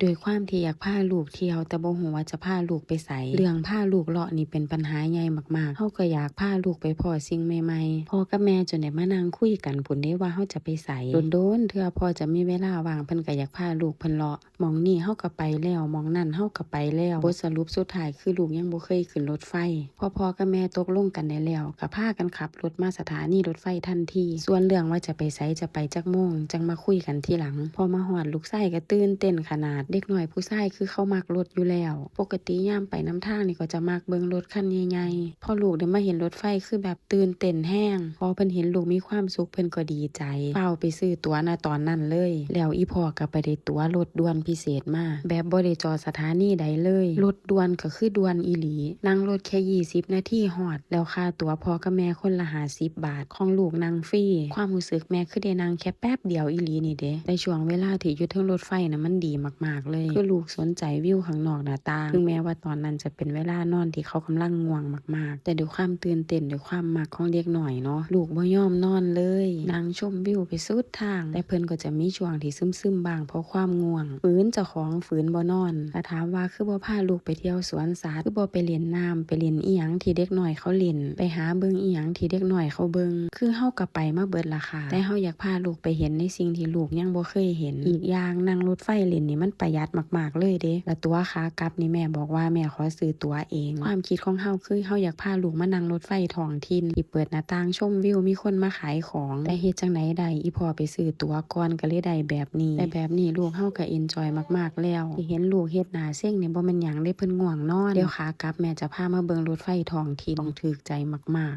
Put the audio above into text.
ດ້ວຍຄວາມທີ່ຢາກພາລູກທ່ຽວ ແຕ່ບໍ່ຮູ້ວ່າຈະພາລູກໄປໃສ. ເລື່ອງພາລູກເລາະນີ້ເປັນບັນຫາໃຫຍ່ມາກໆ. ເຮົາກໍຢາກພາລູກໄປພໍ້ສິ່ງໃໝ່ໆ. ພໍ່ກັບແມ່ຈົນໄດ້ມານັ່ງຄຸຍກັນພຸ້ນເດ້ວ່າເຮົາຈະໄປໃສ. ດົນໆເທື່ອພໍ່ຈະມີເວລາວ່າງ ເພິ່ນກໍຢາກພາລູກເພິ່ນເລາະ. ໝ່ອງນີ້ເຮົາກໍໄປແລ້ວ, ໝ່ອງນັ້ນເຮົາກໍໄປແລ້ວ. ບົດສະຫຼຸບສຸດທ້າຍຄືລູກຍັງບໍ່ເຄີຍຂຶ້ນລົດໄຟ. ພໍພໍ່ກັບແມ່ຕົກລົງກັນໄດ້ແລ້ວ ກໍພາກັນຂັບລົດມາສະຖານີລົດໄຟທັນທີ. ສ່ວນເລື່ອງວ່າຈະໄປໃສ, ຈະໄປຈັກໂມງ, ຈັ່ງມາຄຸຍກັນທີຫຼັງ. ພໍມາຮອດ, ລູກຊາຍກໍຕື່ນເຕັ້ນຂະໜາດ. ເດັກນ້ອຍຜູ້ຊາຍຄືເຂົາມັກລົດຢູ່ແລ້ວ. ປົກກະຕິຍາມໄປນຳທາງນີ້ກໍຈະມັກເບິ່ງລົດຄັນໃຫຍ່ໆ. ພໍລູກໄດ້ມາເຫັນລົດໄຟ ຄືແບບຕື່ນເຕັ້ນແຮງ. ພໍເພິ່ນເຫັນລູກມີຄວາມສຸກ ເພິ່ນກໍດີໃຈ ຟ້າວໄປຊື້ตั๋ວນະຕອນນັ້ນເລີຍ. ແລ້ວອີ່ພໍ່ກໍໄປໄດ້ตั๋ວລົດດ່ວນພິເສດມາ ແບບບໍ່ໄດ້ຈອດສະຖານີໃດເລີຍ. ລົດດ່ວນກໍຄືດ່ວນອີ່ຫຼີ, ນັ່ງລົດແຄ່ຊາວນາທີຮອດ. ແລ້ວຄ່າตั๋ວພໍ່ກັບແມ່ຄົນລະຫ້າສິບບາດ, ຂອງລູກນັ່ງຟຣີ. ຄວາມຮູ້ສຶກແມ່ຄືໄດ້ນັ່ງແຄ່ແປັບດຽວອີ່ຫຼີນີ້ເດ. ແຕ່ຊ່ວງເວລາທີ່ຢູ່ເທິງລົດໄຟນະ ມັນດີມາກໆເລີຍ. ຄືລູກສົນໃຈວິວຂ້າງນອກໜ້າຕ່າງ, ເຖິງແມ່ວ່າຕອນນັ້ນຈະເປັນເວລານອນທີ່ເຂົາກຳລັງງ່ວງມາກໆ. ແຕ່ດ້ວຍຄວາມຕື່ນເຕັ້ນ, ດ້ວຍຄວາມມັກຂອງເດັກນ້ອຍເນາະ, ລູກບໍ່ຍອມນອນເລີຍ, ນັ່ງຊົມວິວໄປສຸດທາງ. ແຕ່ເພິ່ນກໍຈະມີຊ່ວງທີ່ຊຶມໆບ້າງເພາະຄວາມງ່ວງ, ຝືນເຈົ້າຂອງ, ຝືນບໍ່ນອນ. ຖ້າຖາມວ່າຄືບໍ່ພາລູກໄປທ່ຽວສວນສັດ, ຄືບໍ່ໄປຫຼິ້ນນ້ຳ, ໄປຫຼິ້ນອີ່ຫຍັງທີ່ເດັກນ້ອຍເຂົາຫຼິ້ນ, ໄປຫາເບິ່ງອີ່ຫຍັງທີ່ເດັກນ້ອຍເຂົາເບິ່ງ, ຄືເຮົາກໍໄປມາເບິດລະ ແຕ່ເຮົາຢາກພາລູກໄປເຫັນໃນສິ່ງທີ່ລູກຍັງບໍ່ເຄີຍເຫັນ. ອີກຢ່າງ ນັ່ງລົດໄຟຫຼິ້ນນີ້ມັນປະຢັດມາກໆເລີຍເດ້. ແລະ ຕົ໋ວຂາກັບນີ້ແມ່ບອກວ່າແມ່ຂໍຊື້ຕົ໋ວເອງ. ຄວາມຄິດຂອງເຮົາຄືເຮົາຢາກພາລູກມານັ່ງລົດໄຟທ້ອງຖິ່ນ ທີ່ເປີດໜ້າຕ່າງຊົມວິວ, ມີຄົນມາຂາຍຂອງ. ແຕ່ເຮັດຈັ່ງໃດໄດ້, ອີ່ພໍ່ໄປຊື້ຕົ໋ວກ່ອນ ກໍເລີຍໄດ້ແບບນີ້. ແຕ່ແບບນີ້ລູກເຮົາກໍເອັນຈອຍມາກໆແລ້ວ. ທີ່ເຫັນລູກເຮັດໜ້າເຊັງນີ້ບໍ່ແມ່ນຫຍັງເດ້, ເພິ່ນງ່ວງນອນ. ດຽວຂາກັບແມ່ຈະພາມາເບິ່ງລົດໄຟທ້ອງຖິ່ນ, ຕ້ອງຖືກໃຈມາກໆ.